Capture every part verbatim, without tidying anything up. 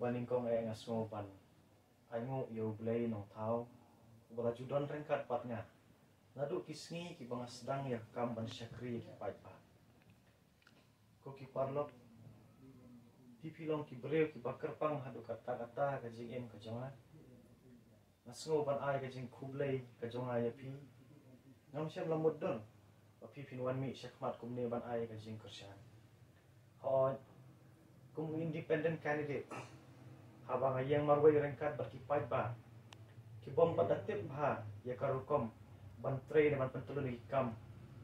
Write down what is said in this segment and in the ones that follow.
Ba nyngkong eh nga sngew ban ai nguh ïa U Blei Nongthaw, uba la ju don ryngkat bad nga naduh ki sngi kiba nga sdang ïa ka kam ban shakri ïa ki paidbah. Ko ki paralok, phi phi long ki briew kiba kyrpang haduh katta katta ka jingim ka jong nga. Nga sngew ban ai ka jingkhublei ka jong nga ïa phi. Ngam shym la mutdur ba phi phin wan mih shakhmat kumne ban ai ka jingkyrshan. Hooid, kum u independent candidate, haba nga ïeng marwei ryngkat bad ki paidbah, ki bym pat da tip bha ïa ka rukom ban trei ne ban pyntyllun ïa ki kam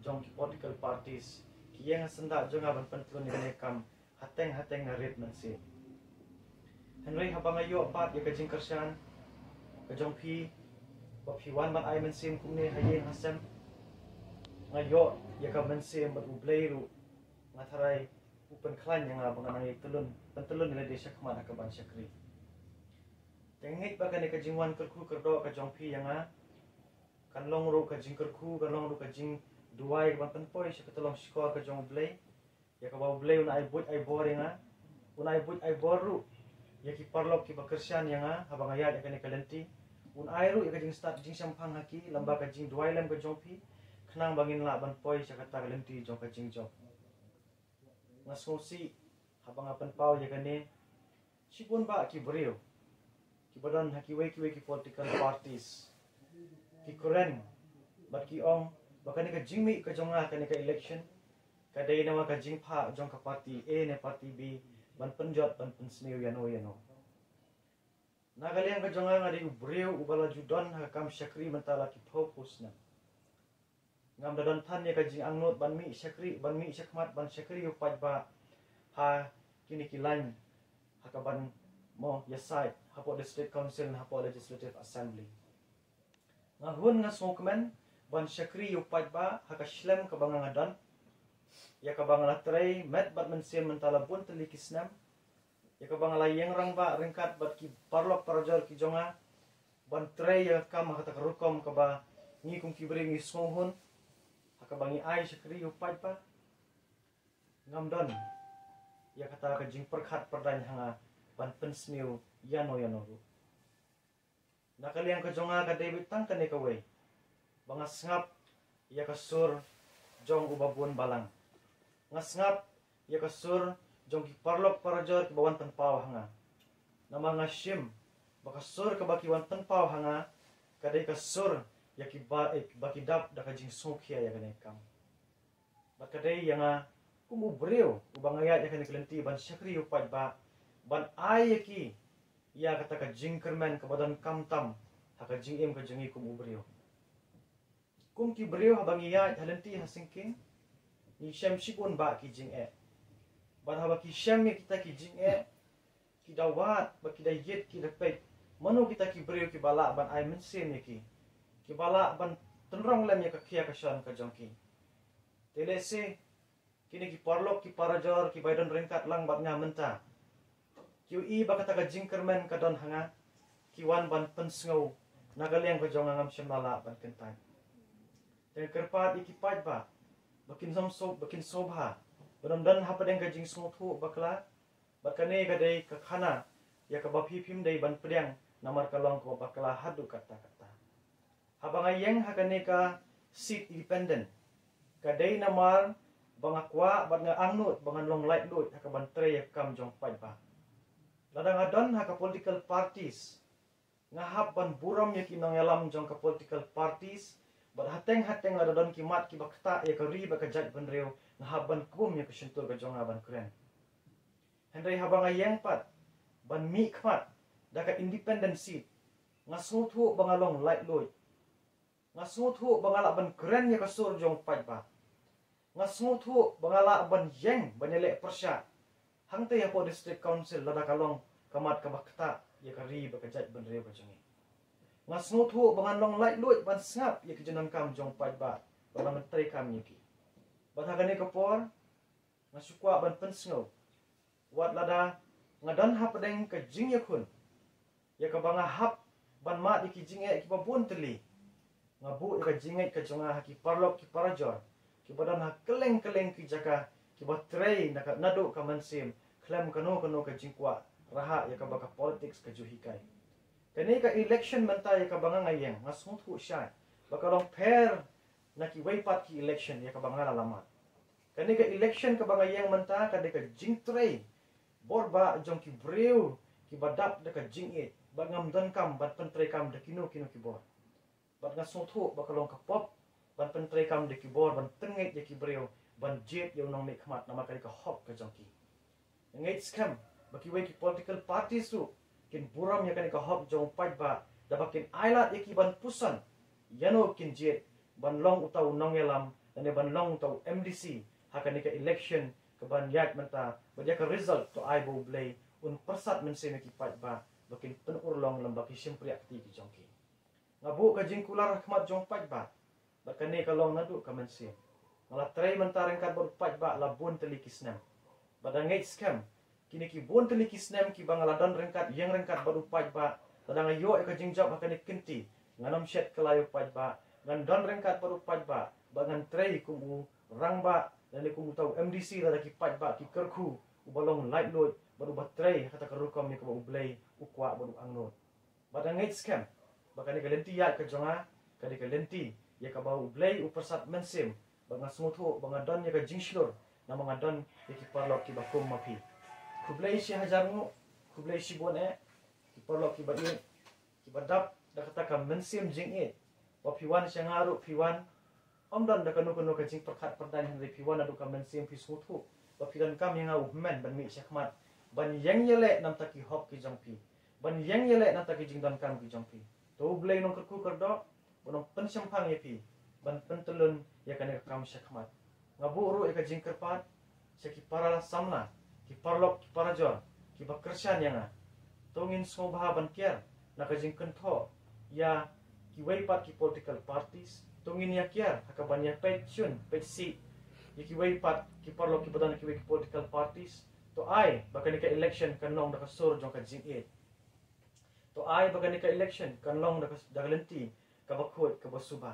jong ki political parties, ki ïeng ha syndah jong nga ban pyntyllun ïa kane ka kam hateng hateng na rit mynsiem. Hynrei haba nga ïoh pat ïa ka jingkyrshan ka jong phi ba phi wan ban ai mynsiem kumne ha ïing ha sem, nga ïoh ïa ka mynsiem bad U Blei ruh nga tharai u pynkhlaiñ ïa nga ba ngan nang ïa tyllun, pyntyllun ïa lade shakhmat ha ka ban shakri. Te nga ngeit ba kane ka jingwan kyrkhu kyrdoh ka jong phi ïa nga kan long ruh ka jingkyrkhu, kan long ruh ka jingduwai ka ban pynpoi sha ka tyllong shkor ka jong U Blei, ïa kaba U Blei un ai buit ai bor ïa nga, un ai buit ai bor ruh ïa ki paralok kiba kyrshan ïa nga haba nga ïaid ïa kane ka lynti, un ai ruh ïa ka jingstad jingshemphang ha ki lyngba ka jingduwai lem ka jong phi, khnang ba ngin lah ban poi sha kata ka lynti jong ka jingjop. Nga sngewsih haba nga pynpaw ïa kane, shibun bah ki briew kiba don ha kiwei kiwei ki political parties ki kren bad ki ong ba kane ka jingmih ka jong nga ha kane ka election ka dei namar ka jingphah jong ka party A ne party B ban pynjot ban pynsniew ïano ïano. Na ka liang ka jong nga, nga dei u briew uba la ju don ha ka kam shakri mynta la ki phew phew snem. Ngam da don than ïa ka jingangnud ban mih shakri, ban mih shakhmat ban shakri ïa u paidbah ha kine ki lain ha ka ban mo ïasaid hapoh District Council ne hapoh Legislative Assembly. Nga hun nga sngewkmen ban shakri ïa u paidbah ha ka shlem kaba nga nga don, ïa kaba nga la trei met bad mynsiem mynta la bun tylli ki snem, ïa kaba nga la ïeng rangbah ryngkat bad ki paralok parajor ki jong nga ban trei ïa ka kam ha kata ka rukom kaba ngi kum ki briew ngi sngewhun, ha kaba ngi ai shakri ïa u paidbah. Ngam don ïa kata ka jingpyrkhat pyrdaiñ ha nga ban pynsniew ïano ïano ruh. Na ka liang ka jong nga ka dei beit tang kane kawei, ba nga sngap ïa ka sur jong uba bun balang. Nga sngap ïa ka sur jong ki paralok parajor kiba wan pynpaw ha nga. Namar nga shim ba ka sur kaba ki wan pynpaw ha nga ka dei ka sur ïa ki ba, eh, ba ki dap da ka jingsngewkhia ïa kane ka kam. Bad ka dei ïa nga kum u briew uba nga ïaid ïa kane ka lynti ban shakri ïa u paidbah, ban ai ïa ki ïa kata ka jingkyrmen kaba donkam tam ha ka jingim ka jong ngi kum u briew. Kum ki briew haba ngi ïaid ha lynti ha syngkien, ngi shem shibun bah ki jingeh. Bad haba ki shem ïa kita ki jingeh, ki da wad bad ki da ïit, ki da peit mano kita ki briew kiba lah ban ai mynsiem ïa ki, kiba lah ban tynrong lem ïa ka khia ka shon ka jong ki. Te lehse kine ki paralok ki parajor kiba ïadon ryngkat lang bad nga mynta ki ïohi ba kata ka jingkyrmen ka don ha nga, ki wan ban pynsngew. Na ka liang ka jong nga ngam shym la lah ban kyntait. Te nga kyrpad ïa ki paidbah ba kin sngewsih, ba kin sngewbha, ban ym don hapdeng ka jingsngewthuh bakla. Bad kane ka dei ka khana ïa kaba phi phim dei ban pdiang, namar ka long kaba bakla haduh katta katta. Haba nga ïeng ha kane ka seat independent, ka dei namar ba nga kwah bad nga angnud ba ngan long laitluid ha kaban trei ïa ka kam jong paidbah. Lada nga don ha ka political parties, nga hap ban burom ïa ki nongïalam jong ka political parties, bad hateng hateng lada don ki mat kiba ktah ïa ka ri bad ka jaitbynriew, nga hap ban kbum ïa ka shyntur ka jong nga ban kren. Hynrei haba nga ïeng pat ban mih khmat da ka independent seat, nga sngewthuh ba nga long laitluid. Nga sngewthuh ba nga lah ban kren ïa ka sur jong paidbah. Nga sngewthuh ba nga lah ban ïeng ban ïaleh pyrshah hangtei hapoh District Council lada ka long ka mat kaba ktah ïa ka ri bad ka jaitbynriew ka jong ngi. Nga sngewthuh ba ngan long laitluid ban sngap ïa ki jingdonkam jong paidbah bad ban trei kam ïa ki. Bad ha kane ka por, nga shu kwah ban pynsngew, wat lada nga don hapdeng ka jingïakhun ïa kaba nga hap ban mad ïa ki jingeh kiba bun tylli, nga buh ïa ka jingngeit ka jong nga ha ki paralok ki parajor kiba don ha kylleng kylleng ki jaka, kiba trei na ka, naduh ka mynsiem khlem kano kano ka jingkwah raha ïa kaba ka politics ka ju hikai. Kane ka election mynta ïa kaba nga nga ïeng, nga sngewthuh shai ba ka long pher na kiwei pat ki election ïa kaba nga la lamar. Kane ka election kaba nga ïeng mynta ka dei ka jingtrei bor ba jong ki briew kiba dap da ka jingïeit, ba ngam donkam ban pyntreikam da kino kino ki bor. Bad nga sngewthuh ba ka long ka pop ban pyntreikam da ki bor ban pynngeit ïa ki briew ban jied ïa u nongmihkhmat namar ka dei ka hok ka jong ki. Nga ngeit skhem ba kiwei ki political parties ruh kin burom ïa kane ka hok jong u paidbah da ba kin ailad ïa ki ban puson ïano kin jied ban long uta u nongïalam lane ban long uta u M D C ha kane ka election kaban ïaid mynta. Bad ïa ka result to ai ba U Blei un pyrsad mynsiem ïa ki paidbah ba kin pynurlong lem bad ki shympriah kti ki jong ki. Nga buh ka jingkular ha khmat jong u paidbah bad kane ka long naduh ka mynsiem. Nga la trei mynta ryngkat bad u paidbah la bun tylli ki snem. Bad nga ngeit skhem kine ki bun tylli ki snem kiba nga la don ryngkat, ïeng ryngkat bad u paidbah, lada nga ïoh ïa ka jingjop ha kane ka kynti, ngan ym shet kylla ïa u paidbah, ngan don ryngkat bad u paidbah bad ngan trei kum u rangbah lane kum uta u M D C lada ki paidbah ki kyrkhu uba long laitluid bad uba trei ha kata ka rukom ïa kaba U Blei u kwah bad u angnud. Bad nga ngeit skhem ba kane ka lynti ïaid ka jong nga ka dei ka lynti ïa kaba U Blei u pyrsad mynsiem. Bad nga sngewthuh ba nga don ïa ka jingshlur namar nga don ïa ki paralok kiba kum ma phi. Khublei shi hajar nguh, khublei shibun eh ki paralok kiba ïeit, kiba dap da kata ka mynsiem jingïeit. Ba phi wan sha nga ruh phi wan ym don da kano kano ka jingpyrkhat pyrdaiñ, hynrei phi wan naduh ka mynsiem, phi sngewthuh ba phi donkam ïa nga u hynmen ban mih sha khmat ban ïeng ïaleh na bynta ki hok ki jong phi, ban ïeng ïaleh na bynta ki jingdonkam ki jong phi. To U Blei u nongkyrkhu kyrdoh ban ym pynshemphang ïa phi ban pyntyllun ïa kane ka kam sha khmat. Nga buh ruh ïa ka jingkyrpad sha ki para samla, ki paralok, ki parajor kiba kyrshan ïa nga. To ngin sngewbha ban kiar na ka jingkynthoh ïa kiwei pat ki political parties. To ngin ïa kiar ha kaban ïa peit shun peit sih ïa kiwei pat ki paralok kiba don ha kiwei ki political parties. To ai ba kane ka election kan long da ka sur jong ka jingïeit. To ai ba kane ka election kan long da ka, da ka lynti kaba khuid kaba suba.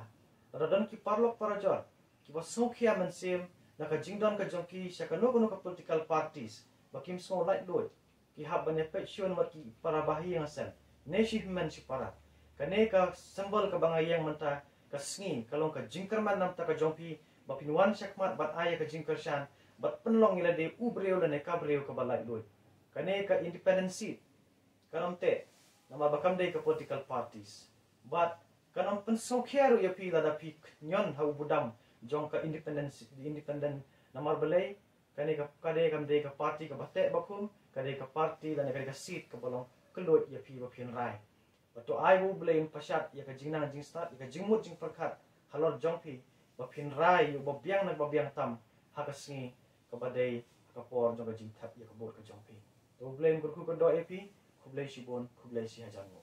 Lada don ki paralok parajor kiba sngewkhia mynsiem na ka jingdon ka jong ki sha kano kano ka political parties ba kim sngew laitluid, ki hap ban ïa peit shun wat ki para bahaïing hasem ne shi hynmen shi para. Kane ka symbol kaba nga ïeng mynta ka sngi ka long ka jingkyrmen na bynta ka jong phi ba phin wan sha khmat bad ai ïa ka jingkyrshan bad pynlong ïa lade u briew lane ka briew kaba laitluid. Kane ka independent seat kan ym teh namar ba kam dei ka political parties. Bad kan ym pynsngewkhia ruh ïa phi lada phi khñion ha u budam jong ka independent, independent namar balei kane ka, ka dei, kam dei ka party kaba teh bakhum, ka dei ka party lane ka dei ka seat kaba long kylluid ïa phi ba phin rai. Bad to ai ba U Blei un pynshad ïa ka jingnang jingstad, ïa ka jingmut jingpyrkhat halor jong phi ba phin rai ïa uba biang na ba biang tam ha ka sngi kaba dei ha ka por jong ka jingthep ïa ka vote ka jong phi. To U Blei un kyrkhu kyrdoh ïa phi. Khublei shibun, khublei shi hajar nguh.